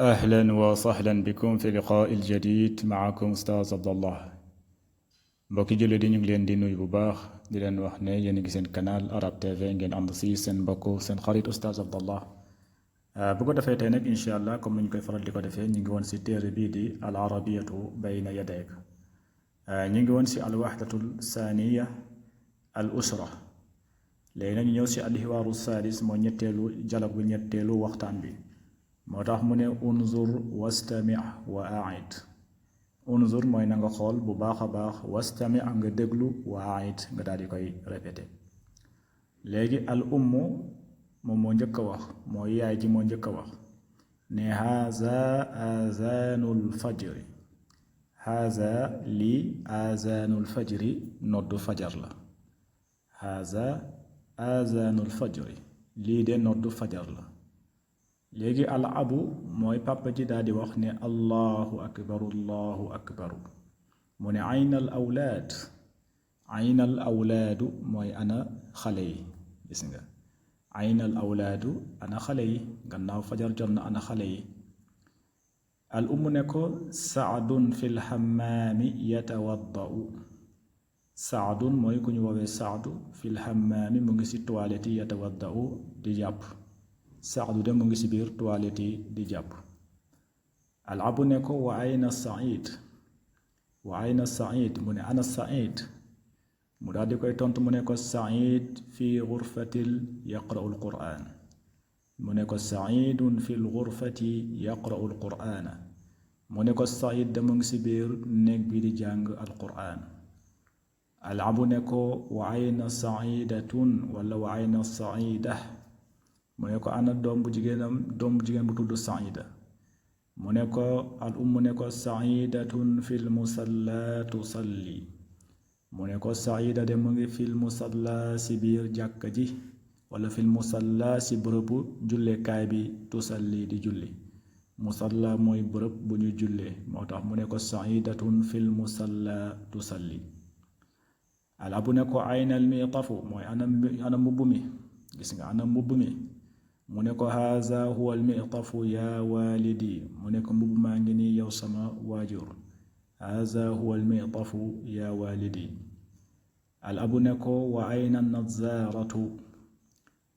أهلا وسهلا بكم في لقاء الجديد معكم أستاذ عبد الله. mbokki jullit yi ñu ngi leen di nuyu bu baax di leen wax ne yéen a ngi seen canal Arab TV ngeen ànd si seen mbokk seen xarit Oustaz Abdallah. bu ko defee tey nag incha allah comme ni ñu koy faral di ko defee ñu ngi woon si téere bii di al arabiyatu bayna yadayk. ñu ngi woon si al waxdatul saaniya al usra. léegi nag ñu ñëw si al hiwaaru sadis moo ñetteelu dialogue bu ñetteelu waxtaan bi. moo tax mu ne unzur wastami wa aid. unzur mooy na nga xool bu baax a baax wastami nga déglu wa aid nga daal di koy répété. léegi al ummu moom moo njëkk a wax mooy yaay ji moo njëkk a wax ne haza azanul fajri. haza lii azanul fajri noddu fajar la. haza azanul fajri lii de noddu fajar la. léegi al abu mooy papa ji daal di wax ne allahu akbaru allahu akbaru. mu ne aynal awlaad. aynal awlaadu mooy ana xale yi gis nga aynal awlaadu ana xale yi gannaaw fajar jot na ana xale yi. al umm ne ko saadun fil xammaami yatawaddau. saadun mooy ku ñu woowee saadu fil xammaami mu ngi si toilette yi yatawaddau di jàpp. saadu de mu ngi si biir toilette yi di jàpp. al abu ne ko wa ayna said. wa ayna said mu ne ana said. mu daal di koy tontu mu ne ko said fi gurfatil yaqra'u al qur'an. mu ne ko saidun fi l gurfati yaqra'u al qur'ana. mu ne ko said de mu ngi si biir néeg bi di jàng al qur'an. al abu ne ko wa ayna saidatun wala wa ayna saida. mu ne ko ana doom bu jigéen bu tudd saida. mu ne ko al umm ne ko saidatun fil musalla tusalli. mu ne ko saida de mu ngi fil musalla si biir jàkka ji wala fil musalla si bërëbu jullekaay bi tusalli di julli. musalla mooy bërëb bu ñu jullee moo tax mu ne ko saidatun fil musalla tusalli. al abu ne ko ayna al miitafu mooy ana mbubb mi gis nga ana mbubb mi. mu ne ko haza huwa al mi'tafu ya walidi. mu ne ko mbubb maa ngi nii yow sama waajur. haza huwa al mi'tafu ya walidi. al abu ne ko wa ayna nazaratu.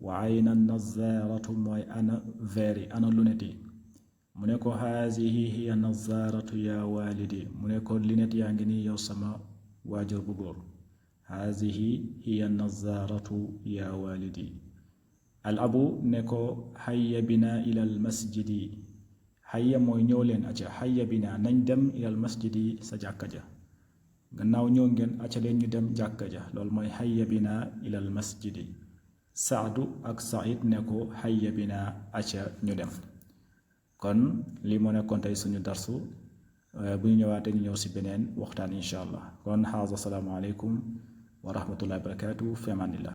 wa ayna nazaratu mooy ana verre yi ana lunette yi. mu ne ko hazihi hiya nazaratu ya walidi. mu ne ko lunette yaa ngi nii yow sama waajur bu góor. hazihi hiya nazaratu ya walidi. al abu ne ko hayya bina ilal masjidi. hayya mooy ñëw leen aca hayya bina nañ dem ilal masjidi sa jàkka ja. gannaaw ñëw ngeen aca leen ñu dem jàkka ja loolu mooy hayya bina ilal masjidi. saadu ak said ne ko hayya bina aca ñu dem. kon lii moo nekkoon tey suñu darsu bu ñu ñëwaatee ñu ñëw si beneen waxtaan insha allah kon xaasa salaamu aleykum wa rahmatullahi wa barakatuh fi amanillah.